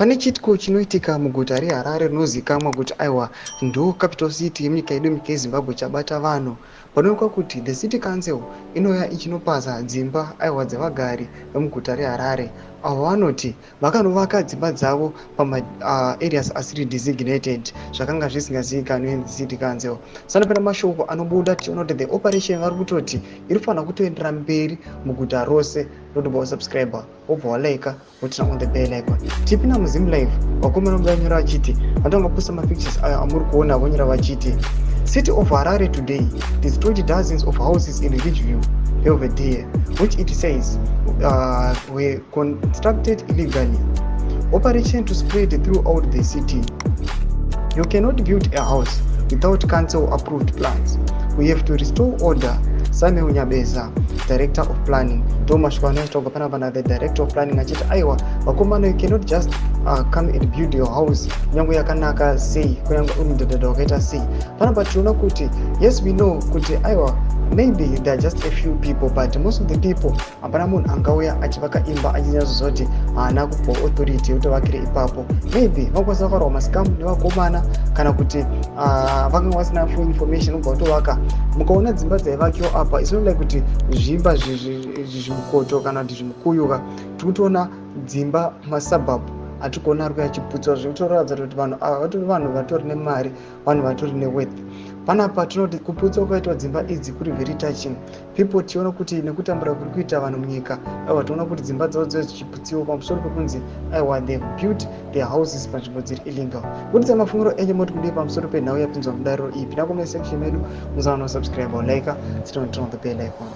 Pane chiitiko chinoitika muguta reHarare rinozivikanwa kuti aiwa, ndo capital city yemunyika yedu, munyika yeZimbabwe, chabata vanhu. Panoonekwa kuti the city council inouya ichinopaza dzimba, aiwa, dzevagari vemuguta reHarare, avo vanoti vakanovaka dzimba dzavo pamaareas asiri designated, zvakanga zvisingazivikanwi necity council. Sanopera mashoko anobuda, tichiona kuti the operation vari kutoti iri kufanira kutoendera mberi muguta rose. Ndotobva wasubscribe, wobva walike, woturn on the bell icon. Tipinda muZim Live, vakomana vanyora vachiti, vandanga posta mapictures ayo amuri kuona, vonyora vachiti, "City of Harare today destroyed dozens of houses in Ridgeview, Belvedere, which it says were constructed illegally. Operation to spread throughout the city. You cannot build a house without council approved plans. We have to restore order. Samuel Nyabeza, Director of Planning." Ndo mashoko anoitwa panapa na the Director of Planning achiti, aiwa vakomana, you cannot just come and build your house, kunyange yakanaka sei, kunyange uri mudhadhadha wakaita sei. Panapa tinoona kuti yes, we know kuti aiwa, maybe there are just a few people, but most of the people, hapana munhu angauya achivaka imba achinyatsoziva kuti haana kupiwa authority yekuti avakire ipapo. Maybe vakwanisa vakarwa mascam nevakomana, kana kuti vakanga vasina full information, ubva vatovaka. Mukaona dzimba dzaivakiwa apa, it's not like kuti zvimba zvimukoto kana kuti zvimukuyuka. Tiri kutoona dzimba masuburb atiri kuona ari kuya achiputswa, zvekutoratidza kuti vanhu ava vatori vanhu vatori nemari, vanhu vatori newealth. Panapa tinoti kuputswa kwaitwa dzimba idzi kuri very touching people. Tiona kuti nekutambura kuri kuita vanhu munyika, aiwa, tiona kuti dzimba dzavo dzive dzichiputsiwa pamusoro pekunzi aiwa, they built their houses panzvimbo dziri illegal. Buditsa mafungiro enyu, moti kudii pamusoro penhau yapinzwa mudariro iyi? Pinda comment section medu, musaona kusubscribe, like, turn on the bell icon.